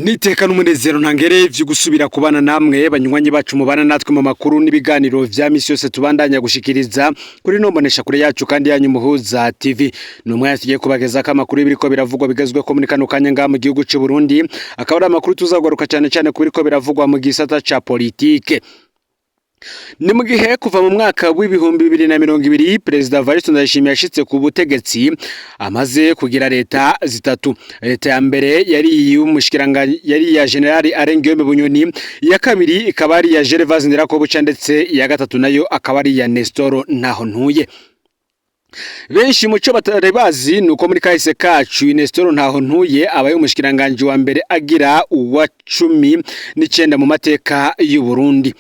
Niteka n'umunezero ntangere vyo gusubira kubana namwe banywanyi bacu mubana natwe mu makuru n'ibiganiro vya misi yose tubandanya gushikiriza kuri no mbonesha kure yacu kandi yanyu Muhuza TV. Ni umwanya tugiye kubagezako amakuru y'ibiriko biravugwa bigezweho muri kano kanya ngaha mu gihugu c'u Burundi, akaba ari amakuru tuzagaruka cane cane ku biriko biravugwa mu gisata ca politike. Ni mu gihe kuva mu mwaka w'2020 Perezida Evariste Ndayishimiye yashitse ku butegetsi amaze kugira leta zitatu. Leta ya mbere yari iy'umushikiranganje, yari iya General Alain Guillaume Bunyoni, iya kabiri ikaba ari iya Gervais Ndirakobuca, ndetse iya gatatu nayo akaba ari iya Nestor Ntahontuye. Benshi muco batari bazi nuko muri kahise kacu Nestor Ntahontuye abaye umushikiranganje wa mbere agira uwa 19 mu mateka y'u Burundi.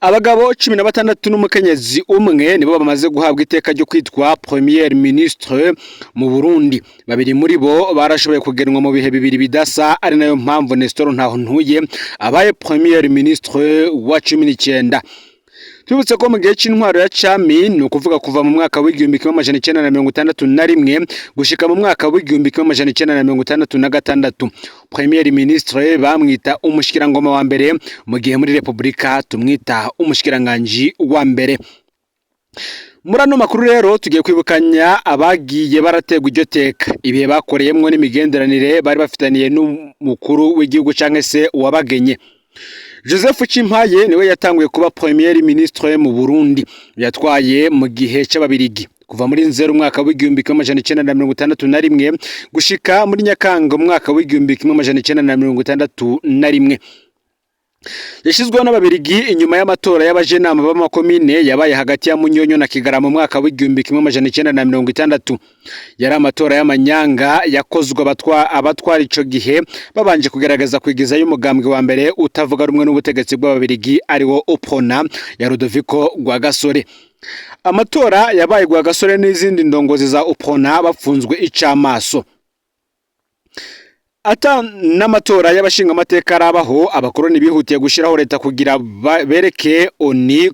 Abagabo 16 n'umukenyezi umwe nibo bamaze guhabwa iteka ryo kwitwa Premier Ministre mu Burundi. Babiri muri bo barashoboye kugenwa mu bihe bibiri bidasa, ari nayo mpamvu Nestor Ntahontuye abaye Premier Ministre wa 19. Tubutse ko mu gihe c'intwaro ya cami, ni ukuvuga kuva mu mwaka w'1961 gushika mu mwaka w'1966, Premier Ministre bamwita umushikirangoma wa mbere, mu gihe muri Republika tumwita umushikiranganji wa mbere. Muri ano makuru rero tugiye kwibukanya abagiye barategwa iryo teka, ibihe bakoreyemwo n'imigenderanire bari bafitaniye n'umukuru w'igihugu canke se uwabagenye. Joseph Cimpaye niwe yatanguye kuba Premier Ministre mu Burundi. Yatwaye mu gihe c'Ababirigi kuva muri Nzero umwaka w'1961 gushika muri Nyakanga umwaka w'1961. Yashizweho n'Ababirigi inyuma y'amatora y'abajenama b'amakomine yabaye hagati ya Munyonyo na Kigarama mu mwaka w'1960. Yari amatora y'amanyanga yakozwe abatwara ico gihe babanje kugerageza kwigizayo umugambwe wa mbere utavuga rumwe n'ubutegetsi bw'Ababirigi, ariwo Uprona ya Rudoviko Rwagasore. Amatora yabaye Rwagasore n'izindi ndongozi za Uprona bapfunzwe icamaso. Ata n'amatora y'abashingamateka arabaho, abakoroni bihutiye gushiraho leta kugira bereke ONU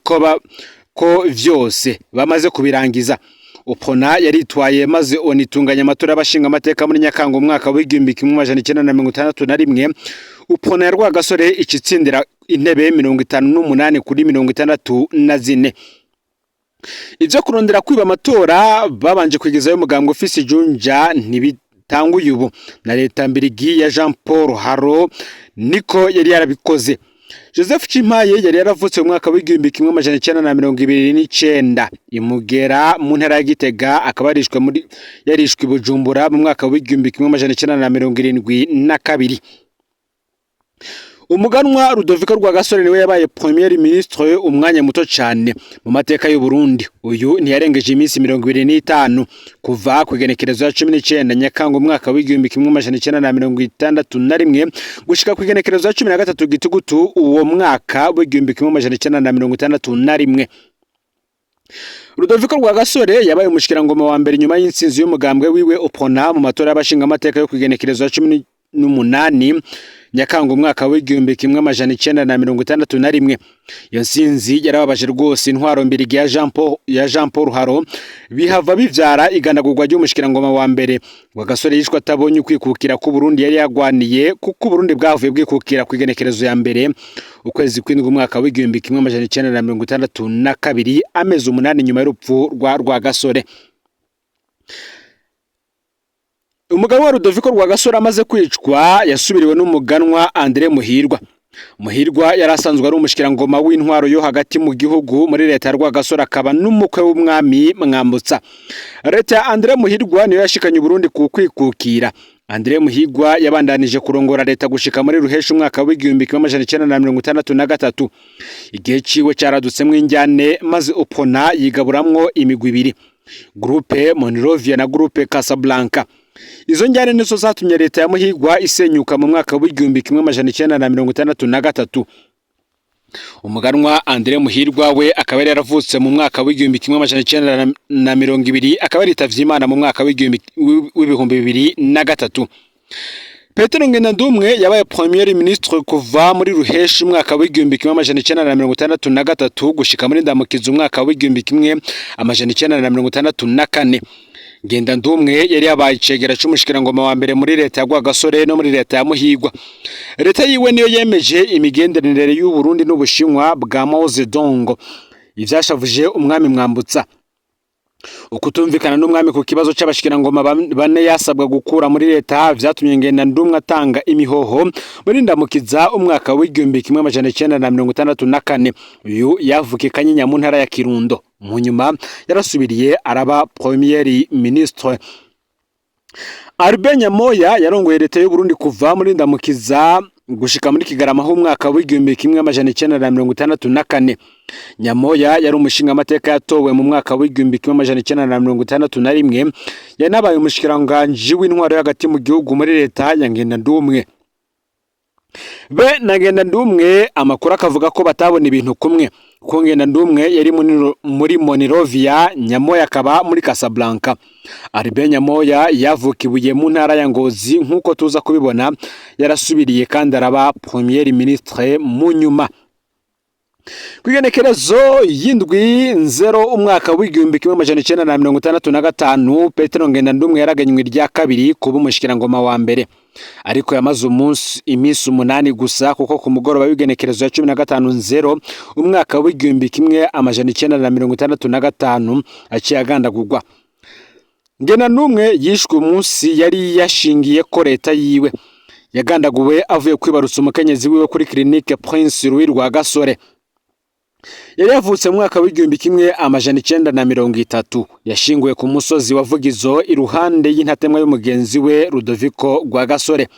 ko vyose bamaze kubirangiza. Uprona yaritwaye, maze ONU itunganya amatora y'abashingamateka muri Nyakanga umwaka w'1961. Uprona ya Rwagasore icitsindira intebe 58 kuri 64. Ivyo kurondera kwiba amatora babanje kwigezayo umugambwe ufise ijunja ntibitanguye ubu, na leta mbirigi ya Jean Paul Haro niko yari yarabikoze. Joseph Cimpaye yari yaravutse mu mwaka w'1929 imugera mu ntara ya Gitega, akaba yarishwe i Bujumbura mu mwaka w'1972. Umuganwa Rudoviko Rwagasore niwe yabaye Premier Ministre umwanya muto cane mu mateka y'u Burundi. Uyu ntiyarengeje iminsi 25, kuva ku igenekerezo ya 19 Nyakanga umwaka w'1961 gushika ku igenekerezo ya 13 Gitugutu uwo mwaka w'1961. Rudoviko Rwagasore yabaye umushikirangoma wa mbere nyuma y'intsinzi y'umugambwe wiwe Uprona mu matora y'abashingamateka yo ku igenekerezo ya 18 Nyakanga umwaka w'1961. Iyo ntsinzi yarababaje rwose intwaro mbirigi ya Jean Paul Haro, bihava bivyara iganagurwa ry'umushikirangoma wa mbere. Rwagasore yishwe atabonye ukwikukira ku Burundi yari yagwaniye, kuko Uburundi bwavuye bwikukira ku igenekerezo ya mbere ukwezi kw'indwi umwaka w'1962, amezi 8 nyuma y'urupfu rwa Rwagasore. Umugabo wa Rudoviko Rwagasore amaze kwicwa yasubiriwe n'umuganwa André Muhirwa. Muhirwa yari asanzwe ari umushikirangoma w'intwaro yo hagati mu gihugu muri leta ya Rwagasore, akaba n'umukwe w'umwami Mwambutsa. Leta ya André Muhirwa niyo yashikanye Uburundi ku kwikukira. André Muhirwa yabandanije kurongora leta gushika muri Ruheshi umwaka w'1963. Igihe ciwe caradutsemwo injyane, maze Uprona yigaburamwo imigwi ibiri, Groupe Monrovia na Groupe Casablanca. Izo njyane nizo zatumye leta ya Muhirwa isenyuka mu mwaka w'1963. Umuganwa André Muhirwa we akaba yari yaravutse mu mwaka w'1920, akaba yaritavye Imana mu mwaka w'2003. Petero Ngendandumwe yabaye Premier Ministre kuva muri Ruheshi umwaka w'1963 gushika muri Ndamukiza umwaka w'1964. Ngendandumwe yari yabaye icegera c'umushikirangoma wa mbere muri leta ya Rwagasore no muri leta ya Muhigwa. Leta yiwe niyo yemeje imigenderanire y'u Burundi n'Ubushinwa bwa Mao Zedong, ivyashavuje umwami Mwambutsa. Ukutumvikana n'umwami ku kibazo c'abashikirangoma bane yasabwa gukura muri leta vyatumye Ngendandumwe atanga imihoho muri Ndamukiza umwaka w'1964. Uyu yavukiye Kanyinya mu ntara ya Kirundo. Mu nyuma yarasubiriye araba premier ministre. Albert Nyamoya yarongoye leta y'u Burundi kuva muri Ndamukiza gushika muri Kigarama ho umwaka w'1964. Nyamoya yari umushingamateka yatowe mu mwaka w'1961, yanabaye umushikiranganji w'intwaro hagati mu gihugu muri leta ya Ngendandumwe. Be na Ngendandumwe amakuru akavuga ko batabona ibintu kumwe, kuko Ngendandumwe yari muri Monrovia, Nyamoya akaba muri Casablanca. Albert Nyamoya yavukiye mu ntara ya Ngozi, nk'uko tuza kubibona yarasubiriye kandi araba premier ministre mu nyuma. Kw'igenekerezo y'indwi nzero umwaka w'1965, Petero Ngendandumwe yaraganywe irya kabiri kuba umushikirangoma wa mbere, ariko yamaze umunsi iminsi 8 gusa, kuko ku mugoroba w'igenekerezo ya 15 nzero umwaka w'1965 aciye agandagurwa. Ngendandumwe yishwe umunsi yari yashingiye ko leta yiwe. Yagandaguwe avuye kwibarutsa umukenyezi wiwe kuri clinique Prince Louis Rwagasore. Yari yavutse mu mwaka w'1930. Yashinguwe ku musozi wa Vugizo iruhande y'intatemwa y'umugenzi we Rudoviko Rwagasore.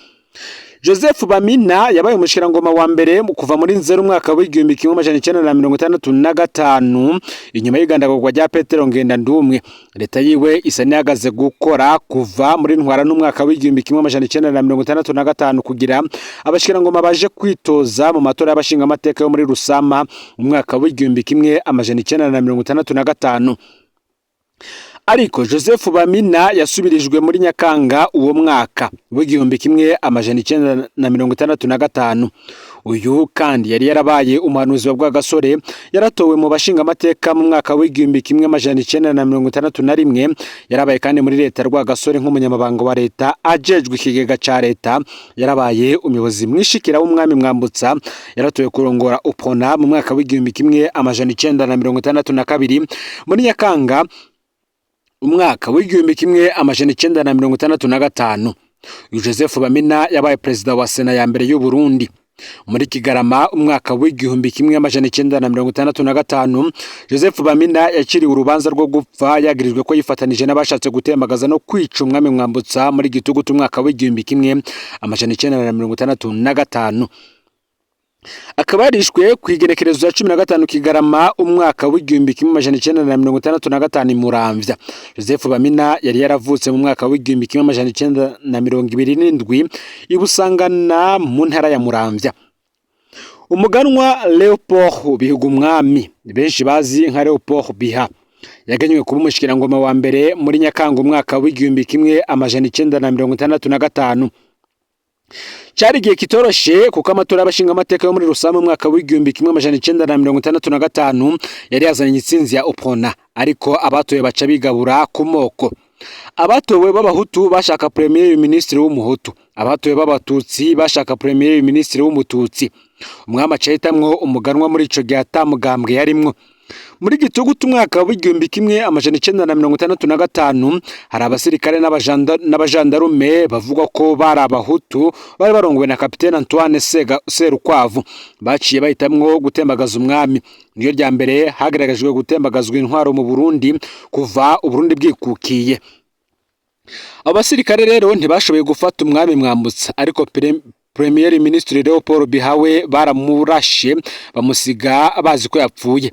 Joseph Bamina yabaye umushikirangoma wa mbere kuva muri nzero umwaka w'1965 inyuma y'igandagurwa rya Petero Ngendandumwe. Leta yiwe isa n'ihagaze gukora kuva muri ntwara n'umwaka w'1965 kugira abashikirangoma baje kwitoza mu matora y'abashingamateka yo muri Rusama umwaka w'1965. Ariko Joseph Bamina yasubirijwe muri Nyakanga uwo mwaka w'1965. Uyu kandi yari yarabaye umuhanuzi wa Rwagasore, yaratowe mu bashingamateka mu mwaka w'1961. Yarabaye kandi muri leta Rwagasore nk'umunyamabanga wa leta ajejwe ikigega ca leta. Yarabaye umuyobozi mwishikira w'umwami Mwambutsa. Yaratowe kurongora UPRONA mu mwaka w'1962. Muri Nyakanga umwaka w'1965, Joseph Bamina yabaye perezida wa Sena ya mbere y'u Burundi. Muri Kigarama umwaka w'1965, Joseph Bamina yakiriwe urubanza rwo gupfa yagirijwe ko yifatanije n'abashatse gutembagaza no kwica umwami Mwambutsa muri Gitugutu umwaka w'1965. Akaba yarishwe ku igenekerezo ya 15 Kigarama umwaka w'1965 i Muramvya. Joseph Bamina yari yaravutse mu mwaka w'1927 i Busangana mu ntara ya Muramvya. Umuganwa Leopold Bihugumwami, benshi bazi nka Leopold Biha, yagenywe kuba umushikirangoma wa mbere muri Nyakanga umwaka w'1965. Cari igihe kitoroshe, kuko amatora y'abashingamateka yo muri Rusama umwaka w'1965 yari yazanye intsinzi ya UPRONA, ariko abatoye baca bigabura ku moko. Abatowe b'abahutu bashaka premier ministre w'umuhutu, abatowe b'abatutsi bashaka premier ministre w'umututsi. Umwami aca ahitamwo umuganwa muri ico gihe atamugambwe yarimwo. Muri Gitugutu umwaka w'1965, hari abasirikare n'abajandarume bavugwa ko bari abahutu bari barongowe na kapitene Antoine Serukwavu baciye bahitamwo gutembagaza umwami. Niyo rya mbere hagaragajwe gutembagazwa intwaro mu Burundi kuva Uburundi bwikukiye. Abasirikare rero ntibashoboye gufata umwami Mwambutsa, ariko Premier Ministre Leopold Bihawe baramurashe bamusiga bazi ko yapfuye.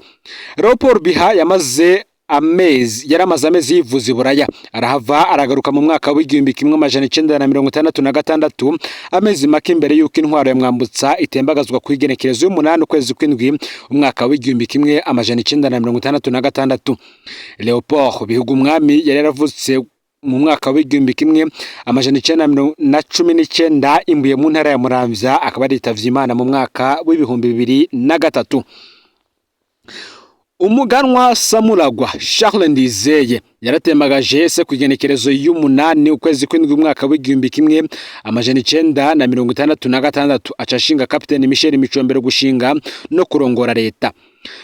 Leopold Biha yamaze amezi yaramaze amezi yivuza i Buraya, arahava aragaruka mu mwaka w'1966, amezi make imbere y'uko intwaro ya Mwambutsa itembagazwa ku igenekerezo y'umunani ukwezi kw'indwi umwaka w'1966. Leopold Bihugu umwami yari yaravutse mu mwaka w'1919 imbuye mu ntara ya Muramvya, akaba yaritavye Imana mu mwaka w'2003. Umuganwa Samuragwa Charles Ndizeye yaratembagaje se ku igenekerezo y'umunani ukwezi kw'indwi umwaka w'1966, aca ashinga Kapiteni Michel Micombero gushinga no kurongora leta.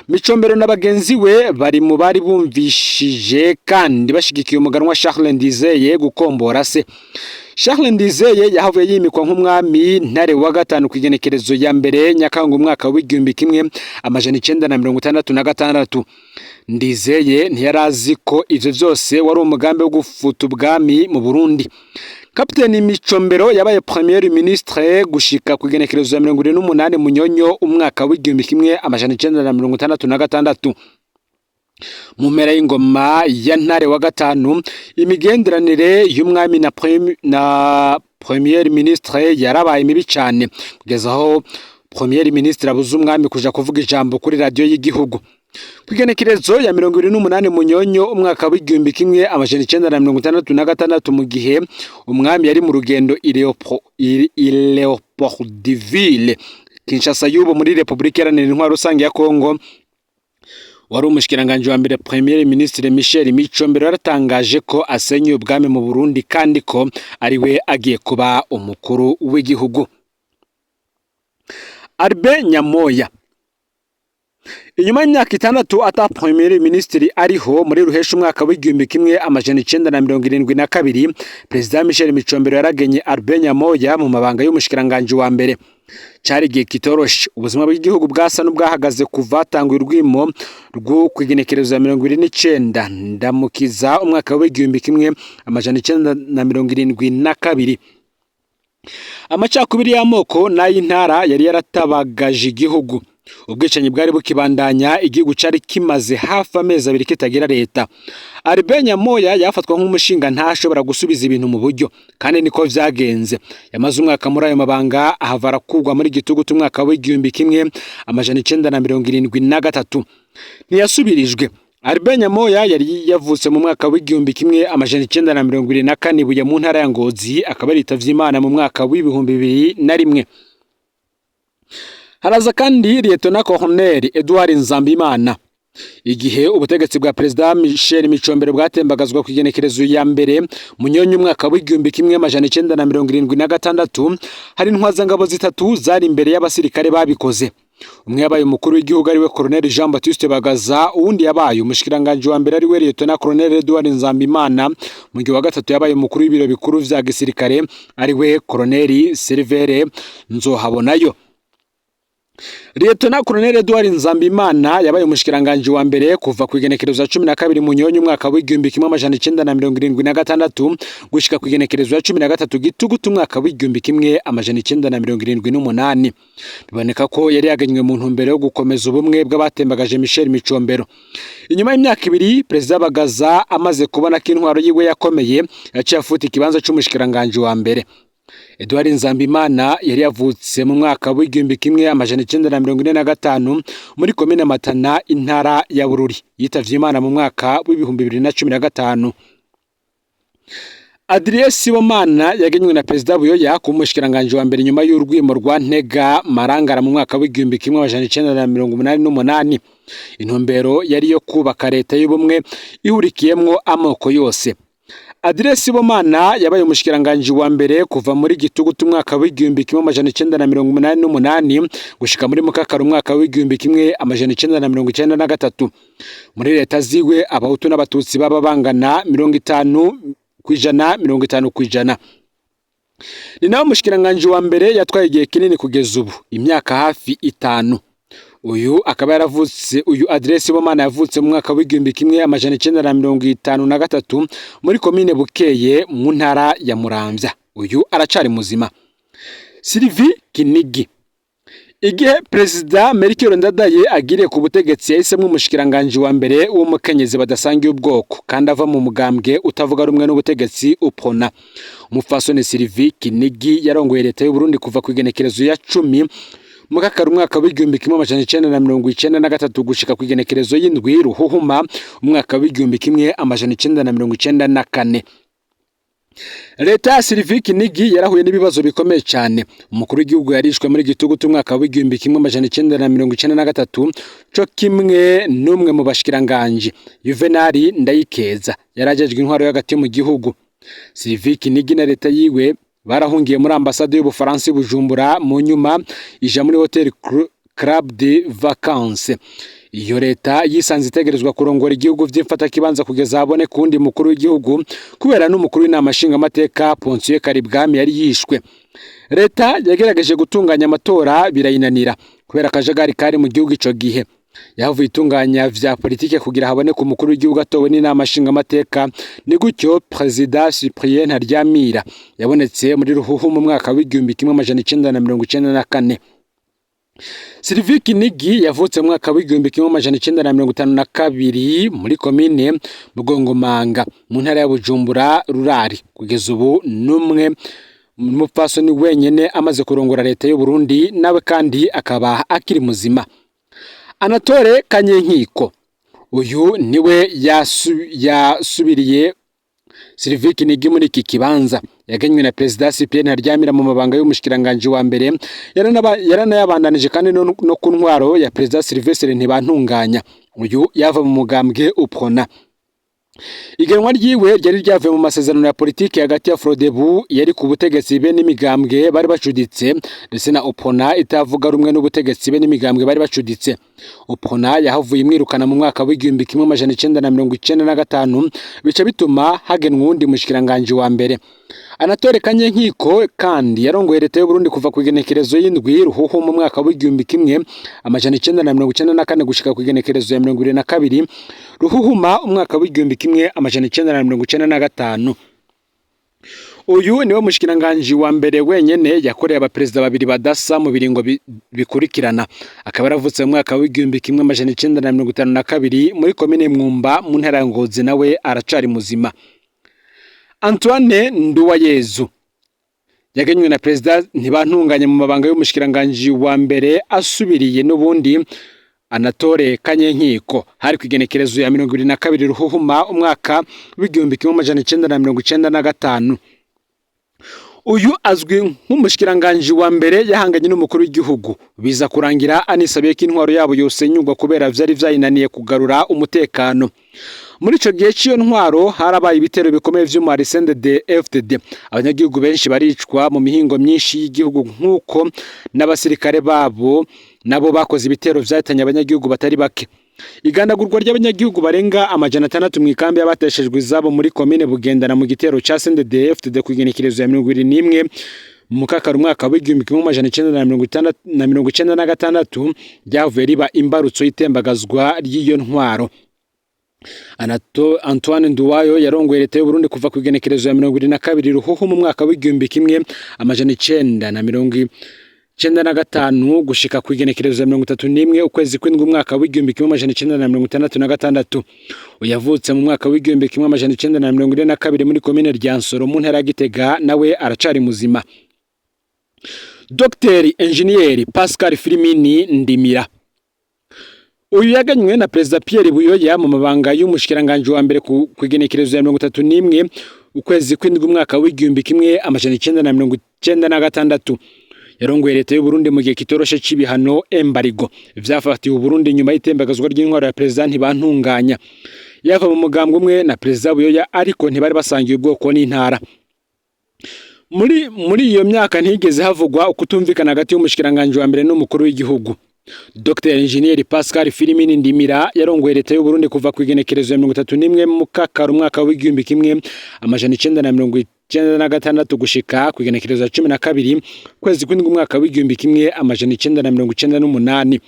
Micombero na bagenzi we bari mu bari bumvishije kandi bashigikiye umuganwa Charles Ndizeye gukombora se. Charles Ndizeye yahavuye yimikwa nk'umwami Ntare wa gatanu ku igenekerezo ya mbere Nyakanga umwaka w'1966. Ndizeye ntiyarazi ko ivyo vyose wari umugambi wo gufuta ubwami mu Burundi. Kapiteni Micombero yabaye premier ministre gushika ku igenekerezo ya 78 Munyonyo umwaka w'1966. Mu mpera y'ingoma ya Ntare wa gatanu, imigenderanire y'umwami na premier ministre yarabaye mibi cane, kugeza aho premier ministre abuza umwami kuja kuvuga ijambo kuri radiyo y'igihugu. Ku igenekerezo ya 28 Munyonyo umwaka w'1966, mu gihe umwami yari mu rugendo i Leopoldville, Kinshasa y'ubu, muri Repubulika Iharanira Intwaro Rusange ya Kongo, wari umushikiranganji wa mbere, premier ministre Michel Micombero, yaratangaje ko asenyuye ubwami mu Burundi kandi ko ariwe agiye kuba umukuru w'igihugu. Albert Nyamoya, inyuma y'imyaka 6 ata premier ministre ariho, muri Ruhesha umwaka w'1972, Perezida Michel Micombero yaragenye Albert Nyamoya mu mabanga y'umushikiranganji wa mbere. Cari igihe kitoroshe, ubuzima bw'igihugu bwasa n'ubwahagaze kuva hatanguye urwimo rwo kw'igenekerezo ya 29 Ndamukiza umwaka w'1972. Amacakubiri y'amoko n'ay'intara yari yaratabagaje igihugu, ubwicanyi bwari bukibandanya, igihugu cari kimaze hafi amezi 2 kitagira leta. Albert Nyamoya yafatwa nk'umushinga ntashobora gusubiza ibintu mu buryo, kandi niko vyagenze. Yamaze umwaka muri ayo mabanga, ahava arakugwa muri Gitugutu umwaka w'1973, ntiyasubirijwe. Albert Nyamoya yari yavutse mu mwaka w'1974 Buye mu ntara ya Ngozi, akaba yaritavye Imana mu mwaka w'2001. Haraza kandi Lieutenant Colonel Edouard Nzambimana. Igihe ubutegetsi bwa Perezida Michel Micombero bwatembagazwa ku igenekerezo ya mbere Munyonyo umwaka w'1976, hari intwazangabo zitatu zari imbere y'abasirikare babikoze. Umwe yabaye umukuru w'igihugu, ariwe Colonel Jean Baptiste Bagaza, uwundi yabaye umushikiranganji wa mbere, ariwe Lieutenant Colonel Edouard Nzambimana, mu gihe wa gatatu yabaye umukuru w'ibiro bikuru vya gisirikare, ariwe Colonel Silvere Nzohabonayo. Lieutenant Colonel Edouard Nzambimana yabaye umushikiranganji wa mbere kuva ku igenekerezo ya 12 Munyonyo umwaka w'1976 gushika ku igenekerezo ya 13 Gitugutu umwaka w'1978. Biboneka ko yari yaganywe mu ntumbero yo gukomeza ubumwe bw'abatembagaje Michel Micombero. Inyuma y'imyaka 2, Perezida Bagaza amaze kubona ko intwaro yiwe yakomeye, yaciye afuta ikibanza c'umushikiranganji wa mbere. Edouard Nzambimana yari yavutse mu mwaka w'1945 muri komine Matana, intara ya Bururi. Yitavye Imana mu mwaka w'2015. Adrien Sibomana yagenywe na Perezida Buyoya kuba umushikiranganji wa mbere nyuma y'urwimo rwa Ntega Marangara mu mwaka w'1988. Intumbero yari yo kubaka leta y'ubumwe ihurikiyemwo amoko yose. Adrien Sibomana yabaye umushikiranganji wa mbere kuva muri Gitugutu umwaka w'1988 gushika muri Mukakaro umwaka w'1993. Muri leta ziwe, abahutu n'abatutsi baba bangana 50%, 50%. Ni nawe umushikiranganji wa mbere yatwaye igihe kinini kugeza ubu, imyaka hafi 5. Uyu akaba yaravutse, uyu Adrien Sibomana yavutse mu mwaka w'1953 muri komine Bukeye mu ntara ya Muramvya. Uyu aracari muzima. Sylvie Kinigi, igihe Perezida Melchior Ndadaye agiriye ku butegetsi, yahisemwo umushikiranganji wa mbere w'umukenyezi badasangiye ubwoko kandi ava mu mugambwe utavuga rumwe n'ubutegetsi, UPRONA. Umupfasoni Sylvie Kinigi yarongoye leta y'u Burundi kuva ku igenekerezo ya 10 Mukakaro umwaka w'1993 gushika ku igenekerezo y'indwi Ruhuhuma umwaka w'1994. Leta ya Sylvie Kinigi yarahuye n'ibibazo bikomeye cyane. Umukuru w'igihugu yarishwe muri gitugutu umwaka w'1993, co kimwe n'umwe mu bashikiranganji, Juvenal Ndayikeza, yarajejwe intwaro y'hagati mu gihugu. Sylvie Kinigi na leta yiwe barahungiye muri ambasade y'Ubufaransa i Bujumbura, mu nyuma ija muri Hotel Club de Vacances. Iyo leta yisanze itegerezwa kurongora igihugu vy'imfatakibanza kugeza haboneka uwundi mukuru w'igihugu, kubera n'umukuru w'inama nshingamateka Ponsiyo Karibwami yari yishwe. Leta yagerageje gutunganya amatora birayinanira kubera akajagari kari mu gihugu ico gihe. Yahavuye itunganya vya politike kugira haboneke umukuru w'igihugu atowe n'inama nshingamateka. Ni gutyo Perezida Cyprien Ntaryamira yabonetse muri Ruhuhu mu mwaka w'1994. Sylvie Kinigi yavutse mu mwaka w'1952 muri komine Mugongomanga mu ntara ya Bujumbura Rurari. Kugeza ubu n'umwe mupfasoni wenyene amaze kurongora leta y'u Burundi, nawe kandi akaba akiri muzima. Anatole Kanyenkiko, uyu niwe yasubiriye Sylvie Kinigi muri iki kibanza. Yagenywe na Perezida Cyprien Ntaryamira mu mabanga y'umushikiranganji wa mbere, yaranayabandanije kandi no ku ntwaro ya Perezida Sylvestre Ntibantunganya. Uyu yava mu mugambwe Uprona. Igenwa ryiwe ryari ryavuye mu masezerano ya politiki hagati ya Frodebu yari ku butegetsi be n'imigambwe bari bacuditse, ndetse na Uprona itavuga rumwe n'ubutegetsi be n'imigambwe bari bacuditse. Uprona yahavuye imwirukana mu mwaka w'1995, bica bituma hagenwa uwundi mushikiranganji wa mbere. Anatole Kanyenkiko kandi yarongoye leta y'u Burundi kuva ku igenekerezo y'indwi Ruhuhu mu mwaka w'1994 gushika ku igenekerezo ya 22 Ruhuhuma umwaka w'1995. Uyu niwe mushikiranganji wa mbere wenyene yakoreye abaperezida babiri badasa mu biringo bikurikirana. Akaba yaravutse mu mwaka w'1952 muri komine Mwumba mu ntara ya Ngozi, nawe aracari muzima. Antoine Nduwayezu yagenywe na Perezida Ntibantunganya mu mabanga y'umushikiranganji wa mbere, asubiriye n'ubundi Anatole Kanyenkiko. Hari ku igenekerezo ya 22 Ruhuhuma umwaka w'1995. Uyu azwi nk'umushikiranganji wa mbere yahanganye n'umukuru w'igihugu, biza kurangira anisabiye ko intwaro yabo yosenyurwa kubera vyari vyayinaniye kugarura umutekano. Muri ico gihe c'iyo ntwaro harabaye ibitero bikomeye vy'umuhari CNDD-FDD, abanyagihugu benshi baricwa mu mihingo myinshi y'igihugu, nk'uko n'abasirikare babo nabo bakoze ibitero vyahitanye abanyagihugu batari bake. Igandagurwa ry'abanyagihugu barenga 600 mw'ikambi y'abateshejwe izabo muri komine Bugendana mu gitero ca CNDD-FDD ku igenekerezo ya 21 Mukakaro umwaka w'1996 ryavuye riba imbarutso y'itembagazwa ry'iyo ntwaro. Antoine Nduwayo yarongoye leta y'u Burundi kuva ku igenekerezo ya 22 Ruhuhu mu mwaka w'1995 gushika ku igenekerezo ya 31 ukwezi kw'indwi umwaka w'1966. Uyavutse mu mwaka w'1942 muri komine Ryansoro mu ntara ya Gitega, nawe aracari muzima. Dr Engineer Pascal Firimini Ndimira, uyu yaganywe na Perezida Pierre Buyoya mu mabanga y'umushikiranganji wa mbere ku igenekerezo ya 31 ukwezi kw'indwi umwaka w'1996. Yarongoye leta y'u Burundi mu gihe kitoroshe c'ibihano embargo vyafatiwe u Burundi nyuma y'itembagazwa ry'intwaro ya Perezida Ntibantunganya. Yava mu mugambwe umwe na Perezida Buyoya, ariko ntibari basangiye ubwoko n'intara. Muri iyo myaka ntigeze havugwa ukutumvikana hagati y'umushikiranganji wa mbere n'umukuru w'igihugu. Dr Engineer Pascal Filimini Ndimira yarongoye leta y'u Burundi kuva ku igenekerezo ya 31 Mukakaro umwaka w'1996 gushika ku igenekerezo ya 12 kwezi kw'indwi umwaka w'1998.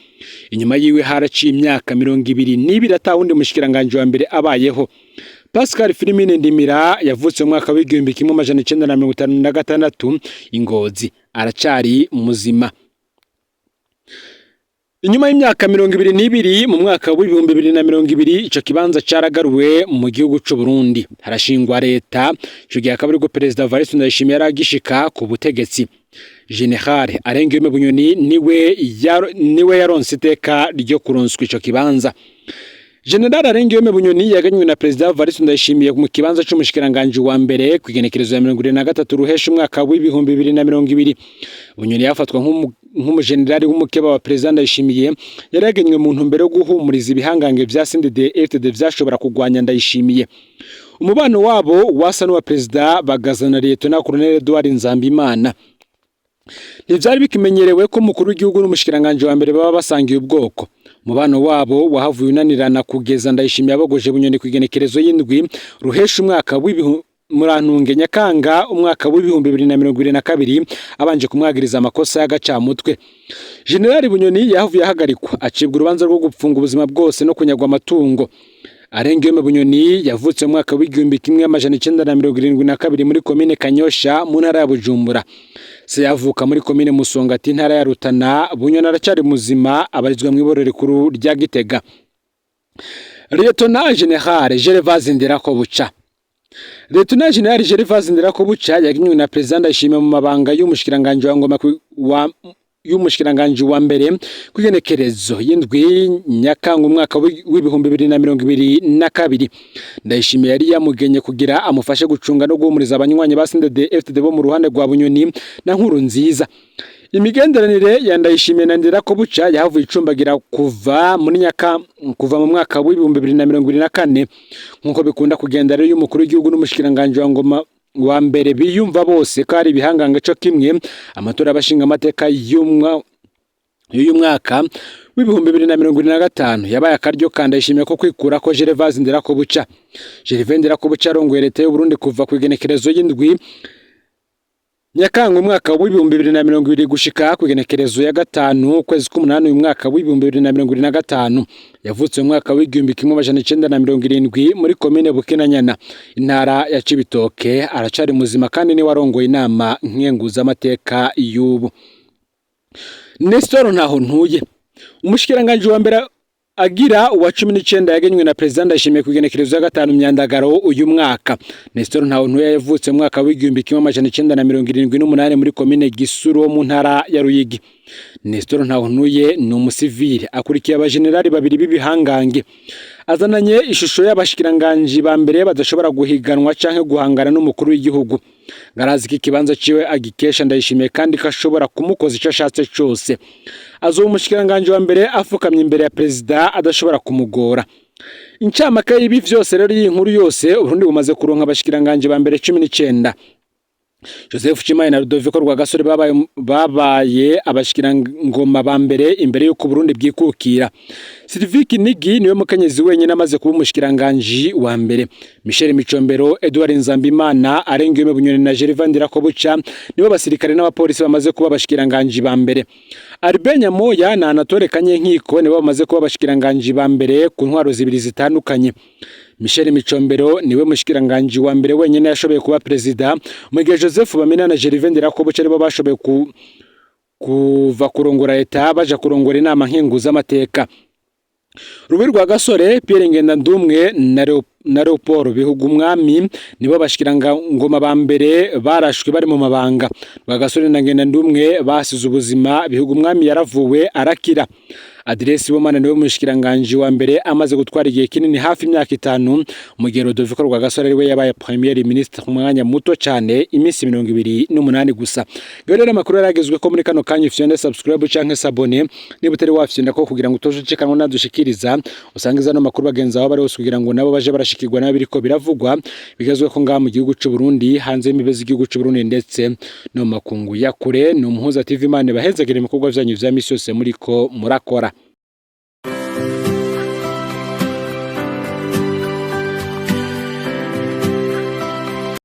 Inyuma yiwe haraciye imyaka 22 ata wundi mushikiranganji wa mbere abayeho. Pascal Filimini Ndimira yavutse mu mwaka w'1956 i Ngozi, aracari muzima. Inyuma y'imyaka 22, mu mwaka w'2020, ico kibanza caragaruwe mu gihugu c'u Burundi, harashingwa leta. Ico gihe akaba aribwo Perezida Evariste Ndayishimiye yaragishika ku butegetsi. General Arengiyome Bunyoni niwe yaronse iteka ryo kuronswa ico kibanza. General Arengiyome Bunyoni yaganywe na Perezida Evariste Ndayishimiye mu kibanza c'umushikiranganji wa mbere kw'igenekerezo ya 73 Ruhesha umwaka w'2020. Bunyoni yafatwa nk'umujenerali w'umukeba wa Perezida Ndayishimiye, yari yagenywe mu ntumbero yo guhumuriza ibihangange vya CNDD-FDD vyashobora kugwanya Ndayishimiye. Umubano wabo wasa n'uwa Perezida Bagaza na Lieutenant Colonel Edouard Nzambimana. Ntivyari bikimenyerewe ko umukuru w'igihugu n'umushikiranganji wa mbere baba basangiye ubwoko. Umubano wabo wahavuye unanirana kugeza Ndayishimiye abogoje Bunyoni kw'igenekerezo y'indwi Ruhesha umwaka w'ibihu Murantunge Nyakanga umwaka w'2022, abanje kumwagiriza amakosa y'agacamutwe. General Bunyoni yahavuye ahagarikwa, acibwa urubanza rwo gupfunga ubuzima bwose no kunyagwa amatungo. Arengiyome Bunyoni yavutse mu mwaka w'1972 muri komine Kanyosha mu ntara ya Bujumbura. Se yavuka muri komine Musongati, intara ya Rutana. Bunyoni aracari muzima, abarizwa mw'iborero rikuru rya Gitega. Lieutenant General Gervase Ndirakobuca. Lieutenant General Gervase Ndirakobuca yaginywe na Perezida Ndayishimiye mu mabanga y'umushikiranganji wa ngoma wa y'umushikiranganji wa mbere kw'igenekerezo y'indwi Nyakanga umwaka w'2022. Ndayishimiye yari yamugenye kugira amufashe gucunga no guhumuriza abanywanyi ba CNDD-FDD bo mu ruhande rwa Bunyoni na Nkurunziza. Imigenderanire ya Ndayishimiye na Ndirakobuca yahavuye icumbagira kuva muri nyaka kuva mu mwaka w'2024, nkuko bikunda kugenda rero iyo umukuru w'igihugu n'umushikiranganji wa ngoma wa mbere biyumva bose ko ari ibihangange co kimwe. Amatora y'abashinga amateka y'uyu mwaka w'2025 yabaye akaryo ka Ndayishimiye ko kwikura ko Gervase Ndirakobuca. Gervais Ndirakobuca arongoye leta y'u Burundi kuva ku igenekerezo y'indwi Nyakanga umwaka w'2020 gushika ku igenekerezo ya 5 ukwezi k'umunani uyu mwaka w'2025. Yavutse mu mwaka w'1970 muri komine Bukinanyana, intara ya Cibitoke. Aracari muzima kandi niwe arongoye inama nkenguzamateka y'ubu. Nestor Ntahontuye, umushikiranganji wa mbere agira uwa 19, yagenywe na Perezida Ndayishimiye ku igenekerezo ya 5 Myandagaro uyu mwaka. Nestor Ntahontuye yavutse mu mwaka w'1978 muri komine Gisuru mu ntara ya Ruyigi. Nestor Ntahontuye ni umusivile, akurikiye abajenerali babiri b'ibihangange, azananye ishusho y'abashikiranganji ba mbere badashobora guhiganwa canke guhangana n'umukuru w'igihugu. Ngarazi ko ikibanza ciwe agikesha Ndayishimiye kandi ko ashobora kumukoza ico ashatse cose. Azoba umushikiranganji wa mbere afukamye imbere ya perezida, adashobora kumugora. Incamake y'ibi vyose rero, y'iyi nkuru yose: Uburundi bumaze kuronka abashikiranganji ba mbere 19. Joseph Cimaye na Rudoviko Rwagasore babaye abashikirangoma ba mbere imbere y'uko Burundi bwikukira. Sylvie Kinigi niwe mukenyezi wenyine amaze kuba umushikiranganji wa mbere. Michel Micombero, Edouard Nzambimana, Arengiyome Bunyoni na Gervais Ndirakobuca nibo basirikare n'abapolisi bamaze kuba abashikiranganji ba mbere. Albert Nyamoya na Anatole Kanyenkiko nibo bamaze kuba abashikiranganji ba mbere ku ntwaro zibiri zitandukanye. Michel Micombero niwe mushikiranganji wa mbere wenyine yashoboye kuba perezida, mu gihe Joseph Bamina na Gervais Ndirakobuca aribo bashoboye kuva kurongora leta baja kurongora inama nkenguzamateka. Rubi rwa Gasore, Pierre Ngendandumwe na Leopold Bihugumwami nibo bashikirangoma ba mbere barashwe bari mu mabanga. Rwagasore na Ngendandumwe basize ubuzima, Bihugumwami yaravuwe arakira. Adrien Sibomana niwe mushikiranganje wa mbere amaze gutwara igihe kinini, hafi imyaka 5, mu gihe Rudoviko Rwagasore ariwe yabaye premier ministre mu mwanya muto cyane, iminsi 28 gusa. Rero amakuru yaragezwe ko muri kano kanya, ufyonde subscribe canke s'abonner niba utari wafyonda ko, kugira ngo utojucikanwa nadushikiriza, usange zano makuru bagenzi aho bari hose, kugira ngo nabo baje barashikirwa nabo biriko biravugwa bigezwe ko ngaha mu gihugu c'u Burundi, hanze y'imbibe z'igihugu c'u Burundi, ndetse no makungu ya kure. Ni Umuhuza TV. Imana ibahezagire ibikorwa vyanyu vya misi yose muriko murakora.